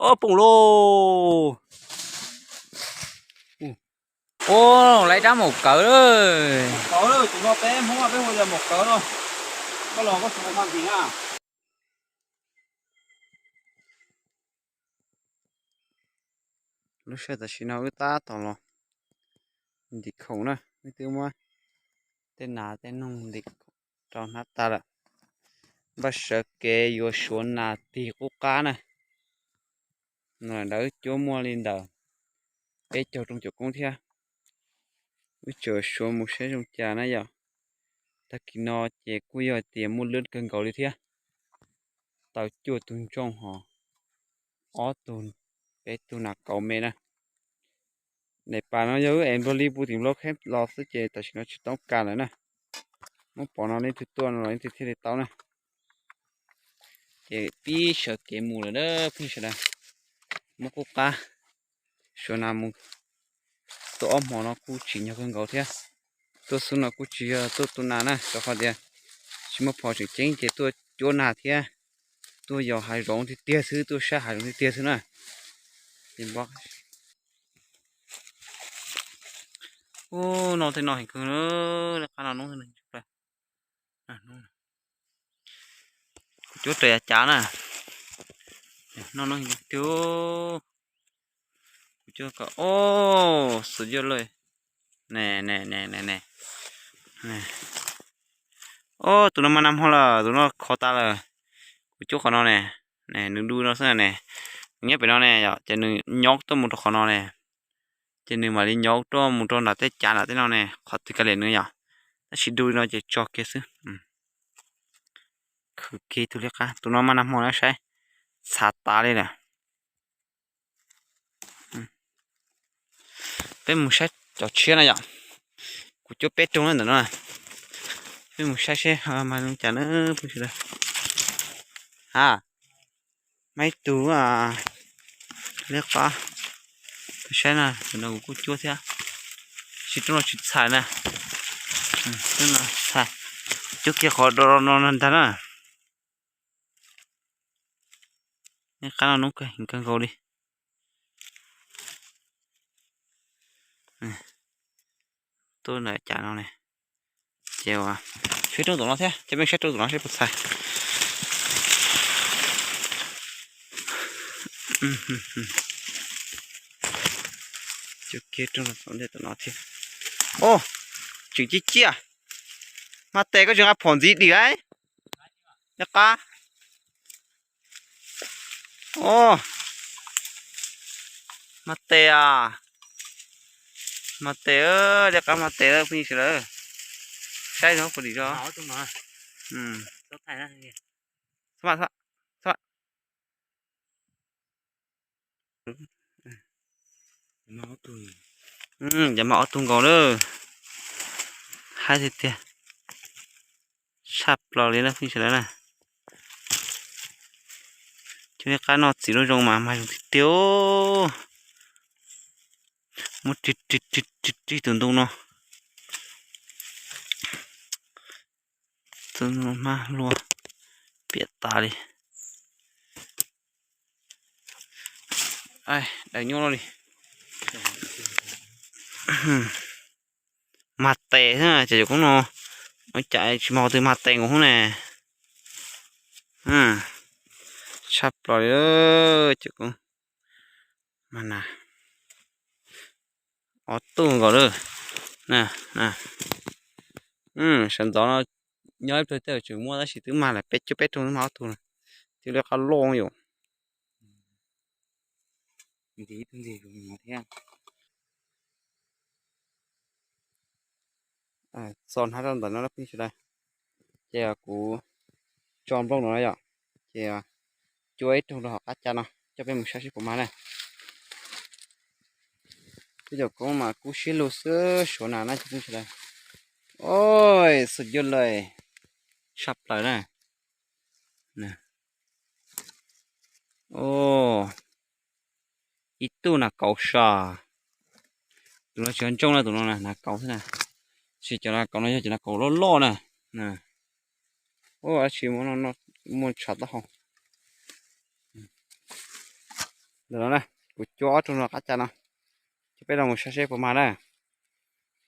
Ob poom lauj. Ua, lawv rab maum kawv lawm. Maum kawv lawm, tus no peb Hmoob peb hu tias maum kawv no. Koj los koj xav ua ntxiv na. Lub sij hawm tam sim no wb tab tom los ntim khoom na, wb twb muab tej nas tej noog ntim rau hnab tas lawm. Npaj sawv kev yuav suav nas tig qub qab na. Ntawd wb cuab muaj li ntawm peb caug rooj cuam koob thiab. Wb tseem suav mus saib zoo cas na yom. Tag kis no ces kuj yog tias muaj lwm kawg nkaus li thiab. Tau cuaj tug ntsooj hos ob tug, peb tug nas kauv me na. Daim pam no yog wb ev nplog li puv tim nplog kheb los xwb ces tam sim no tsis tau kas lawm na. Muab pov no leej twg tuaj no los leej twg thiaj li tau na. Ces pib sawv kev mus lawm na phooj ywg sawv daws. Muab qub qab suav nas mus. Tuaj ob hmo no kuj tsim nyog kawg nkaus thiab. Tuaj xub no kuj tsis yog tuaj tu nas na, rau qhov tias tsis muaj phom tseem ceeb ces tuaj cuab nas thiab tuaj yos hav zoov tiag tiag xwb, tuaj saib hav zoov tiag tiag xwb na. Ub, no tej no heev kawg, qab no hnub. Kuv cuab raws yav cav na. Noj no tiag. Kuv cuab kom, o, xwm yog lawm. Ne, ne, ne, ne, ne. O, tus no mas nag hmo lawm, tus no khov tas lawm. Kuv cuab qhov no ne, ne, nws du no xwb ne. Nws nyob pem no ne, ces nws nyob tuaj mus rau qhov no ne. Ces nws mam li nyob tuaj mus rau nram tej cav nram tej no ne, qhov twg kav liam nws yom. Tab sis du li no ces tso kiag xwb. Khwv kiag tus liab qab, tus no mas nag hmo na saib, txhav tas li lawm. Peb mus saib cov tshiab na yom. Kuv cuab peb rooj na ntawm no. Peb mus saib seb mas zoo cas na phooj ywg sawv daws. Ha, muaj ib tug liab qab. Saib na, tus no kuv kuj cuab thiab. Tsis rooj no tsis txhais na. Txhais, cuab kiag qhov no ntag na. Qab no hnub kawg nkaus li. Tuaj ntawm cas no ne. Ces ua, saib rooj tom no thiab, ces peb saib rooj tom no seb puas txhais. Cuab kiag rooj tom ntej tom no thiab. O, tseem ciaj ciaj. Mas tes koj tsis nqa phom ntxiv dim lauj. Liab qab. O, mas tes a. Mas tes, liab qab mas tes phooj ywg sawv daws. Saib zoo puas dim zog. Cov mas ob tug nkaus lawm. Haib tiag tiag. Tshaj plaws li na phooj ywg sawv daws na. Cov liab qab no txiv lub zoo mas mag zoo tiag tiag. Muab rig rig rig rig tus ntoo no. Hmab hlua piam tas li. Daim nyuaj li. Mag tes xwb ces cov koob no, ua cas tsis mag qhov twg mag tes nkaus hub ne. Tshaj plaws li cov koob. Mas na, ob tug nkaus lawm. Sawv ntxov no nyob ib pliag tej tseem muaj tab sis twb mag lawm peb cuaj peb rooj twb mag ob tug na. Twb liab qab loj yom. Txo hnab rau ntawm no phooj ywg sawv daws. Ces kuv tso nplooj no na yom. Ces cuab ib rooj rau hauv qab cav no coj peb mus saib seb puas mag na. Peb cov koob mas kub siab lug xwb suav nas na cov phooj ywg sawv daws. Oj, xwm yuj lawm, tshaj plaws na. Ib tug nas kauv sas. Tus no tsis yog ntsooj na, tus no nas kauv xwb na. Tab sis cov nas kauv no yog cov nas kauv loj loj na. Ua dab tsi muaj tshav taub hau. Ntawm no na, kuv cuab ob rooj no qab cas no, coj peb los mus saib seb puas mag na.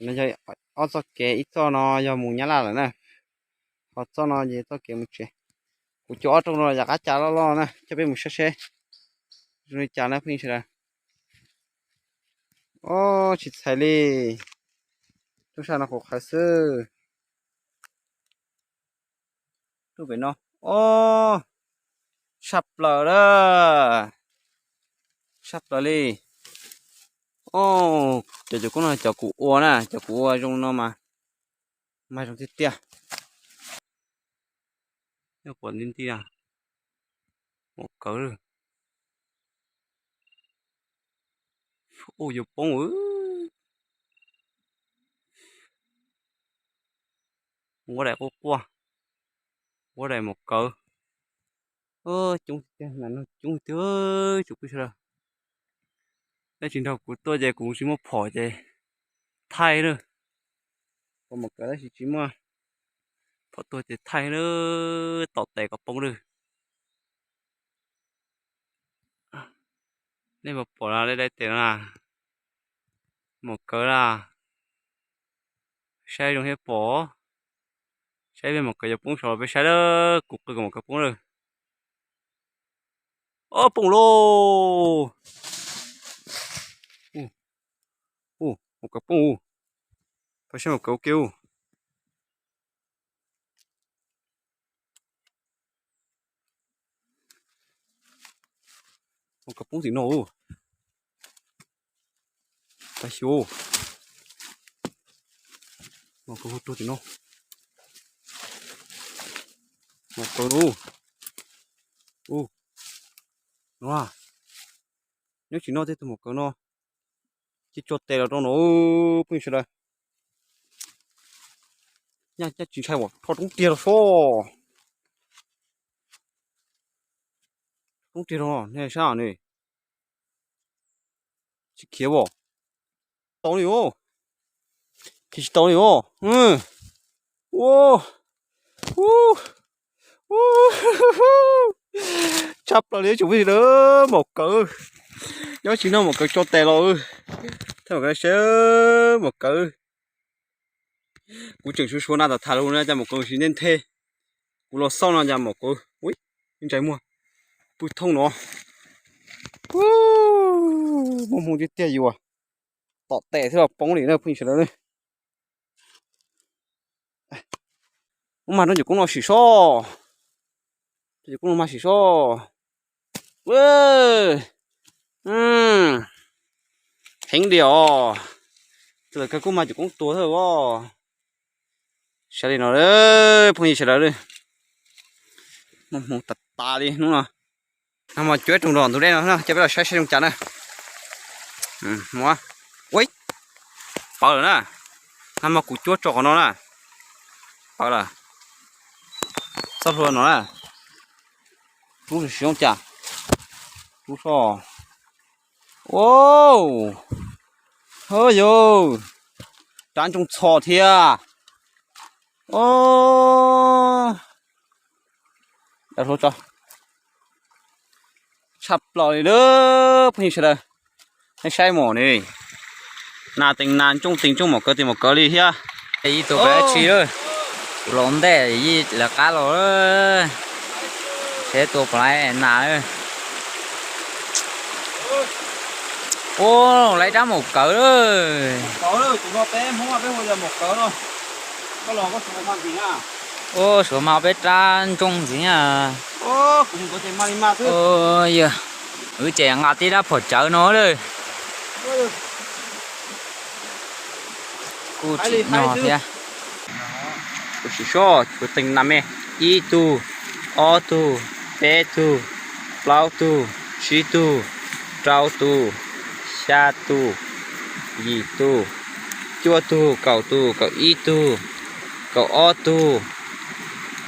No yog ob txoj kev, ib txoj no yog mus Nyab Laj lawm na, ho txoj no yog txoj kev mus tsev. Kuv cuab ob rooj no yog qab cas loj loj na, coj peb mus saib seb zoo li cas na phooj ywg sawv daws. Ob, tsis txhais li, rooj sab no qhuav qhawv xwb. Rooj pem no, ob, tshaj plaws lawm, tshaj plaws li. Ob, cov cuab koob no cov kuv ua na, cov kuv ua zoo no mas, mas zoo tiag tiag. Nyob puas nti nti a, maum kawv lawm. Ub, yuav poob. Huab daim quaj quaj, huab daim maum kawv. Coob tiag, nas noog coob tiag, tsoom phooj ywg sawv daws. Tab sis nrog kuv tuaj ces kuv tsis muaj phom ces thaij na. Pom maum kawv tab sis tsis muaj phom tuaj ces thaij na, tom tes kom poob lawm. Nej puas pom dai dai tes no na? Maum kawv na, saib zoo thiab pom. Saib peb maum kawv yuav poob saud los peb saib lawm, kuv qw kom maum kawv poob lawm. Ob, poob lauj. Ub, maum kawv poob ub. Pab saib maum kawv ua ke ub. Maum kawv poob tim no ub. Tag xyuas. Maum kawv hu rau tim no. Maum kawv no. Ub, no, nyob tsis no tej tus maum kawv no. Cia tso tes los rau no phooj ywg sawv daws. Nyaj tsis ntshai, rho roob riag los sob. Roob riag rau no, nej saib ne. Tsis khiav os. Tau li os. Khiav tsis tau li os. Ua, ua, tshaj plaws li tsoom phooj ywg sawv daws, maum kawv. Nyob tsis no maum kawv tso tes los. Thaj maum kawv saib, maum kawv. Kuv tseem suav suav na, tam tham lus no cas maum kawv sim nthe nthe. Kuv los xauj no cas maum kawv, ui, ntshai muag, pw thooj no. Muaj hmoo tiag tiag yuav tom tes thiab los poob li na phooj ywg sawv daws. Muab mag rau cov koob no sim sob. Cov koob no mag sim sob. Heev li os. Tus lawv kawg kuj mag cov koob tuag thiab os. Saib li no, phooj ywg sawv daws, muaj hmoo tas tas li hnub no. Nag hmo cuab rooj nrog ntug dej no, coj peb los saib saib zoo cas na. Ua, pawv lawm na. Nag hmo kuv cuab tso qhov no na. Pawv lawm. Txhob hlua no na. Rub siv zoo cas. Rub soj. Au, yog rab ntsoog txho thiab. Tshaj plaws li lawm phooj ywg sawv daws. Nej saib mom ni, nas tees nas, ntsooj tees ntsooj, maum kawv tees maum kawv li thiab. Yij tua pom dab tsi lawm, kuv los ntej yij lawv qab los, seb tua pom dab tsi nas. Ua, lawv rab maum kawv lawm. Ua, suav mag peb rab ntsoog ntxiv na. Yog, wb ces nqa tib rab phom tsawv no lawm. Kuj tsim nyog thiab. Kuv sim soj, kuv tees nas me, ib tug, ob tug, peb tug, plaub tug, tsib tug, rau tug, xya tug, yim tug, cuaj tug, kaum tug, kaum ib tug, kaum ob tug,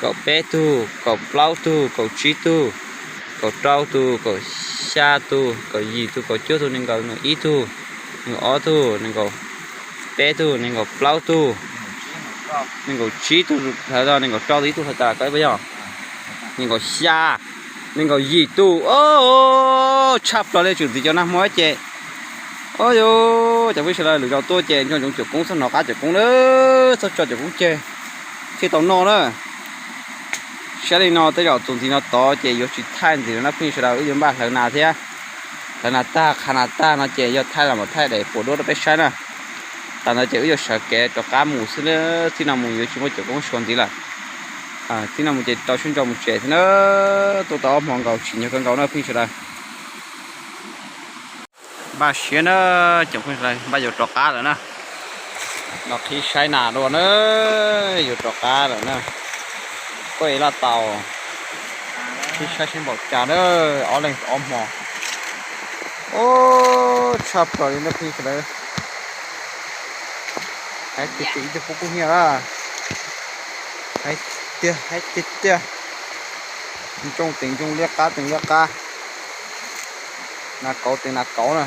kaum peb tug, kaum plaub tug, kaum tsib tug, kaum rau tug, kaum xya tug, kaum yim tug, kaum cuaj tug, nees nkaum ib tug, nees nkaum ob tug, nees nkaum peb tug, nees nkaum plaub tug, nees nkaum tsib tug, nees nkaum rau tug ib tug hais tas koj peb yog nees nkaum xya, nees nkaum yim tug. Tshaj plaws li, tsum ntxiv cov nag hmo ces, o yus, cov phooj ywg sawv daws, lwm zaus tuaj ces nco ntsoov cuam koob, txhob hnov qab cuam koob na, txhob tso cuam koob ceg thiaj tau noj na. Saib li no tej zaum txuas ntxiv no tod ces yuav tsis thaij ntxiv lawm na phooj ywg sawv daws, wb yuav npaj hlawv nas thiab. Hlawv nas tag qha nas tag no ces yog thaij los mam thaij daim puas duab rau peb saib na. Tas ntawd ces wb yuav sawv kev rov qab mus xwb, txij no mus yuav tsis muaj cuam koob sua ntxiv lawm. Txij no mus ces rau siab ntso mus tsev xwb na. Tuaj tau ob hmo nkaus tsim nyog kawg nkaus na phooj ywg sawv daws. Npaj siab na, cov phooj ywg, npaj yuav rov qab lawm na. Los qhib saib nas dua na, yuav rov qab lawm na. Koj ev laj tau, qhib saib seb npaum cas na, ob leeg ob hmo. Ub, tshaj plaws li na phooj ywg sawv daws. Hais tias ib tug pub kub hnyiab na. Hais tiag, hais tiag tiag. Ntsooj teem ntsooj, liab qab teem liab qab. Nas kauv teem nas kauv na.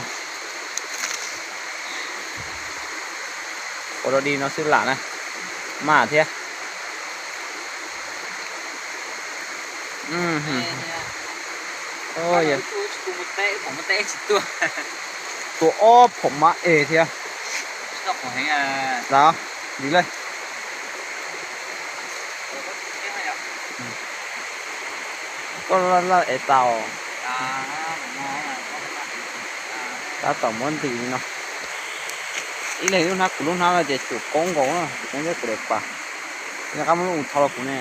Ua dog dig no xwb lam na, maj thiab. Tua ob phaum mab es thiab. Lam, dim le. Koj laj laj ev tau. Tab tom muab ntim li no. Ib leeg lub hnab kuv lub hnab no ces cuam koob nkaus na, cuam koob thiab kuv daim pam. Nyob qab muab lub mus thau los kuv ne.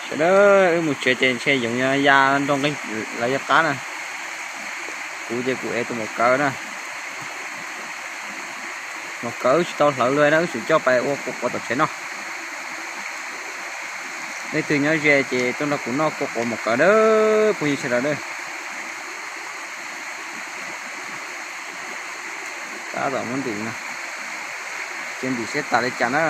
Sawv daws, wb mus tsev ces ntshe yoov ya nrog nqi lawv yog qab na. Kuv ces kuv ev tus maum kawv na. Maum kawv wb tsis tau hlawv li na, wb tseem coj pais ua quav quav tom tsev no. Leej twg nyob ze ces tuaj nrog kuv noj quav quav maum kawv na, phooj ywg sawv daws na. Tab tom muab ntim no, cia ntim seb tas li cas na.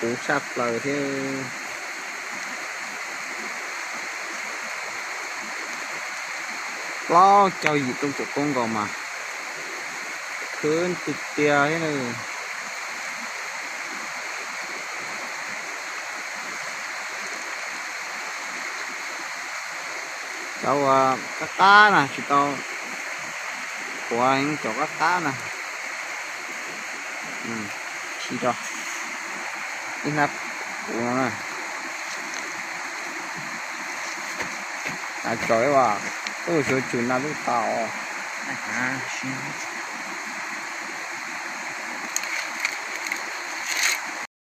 Puv tshaj plaws thiab. Plaub caug yim rooj cuam koob nkaus mas khwv tiag tiag thiab na. Cov uas qab qab na tsis tau quav heev, cov qab qab na. Tsis rau ib hnab kuv no na. Tso ib vas, ub, suav tsum nas lub tau.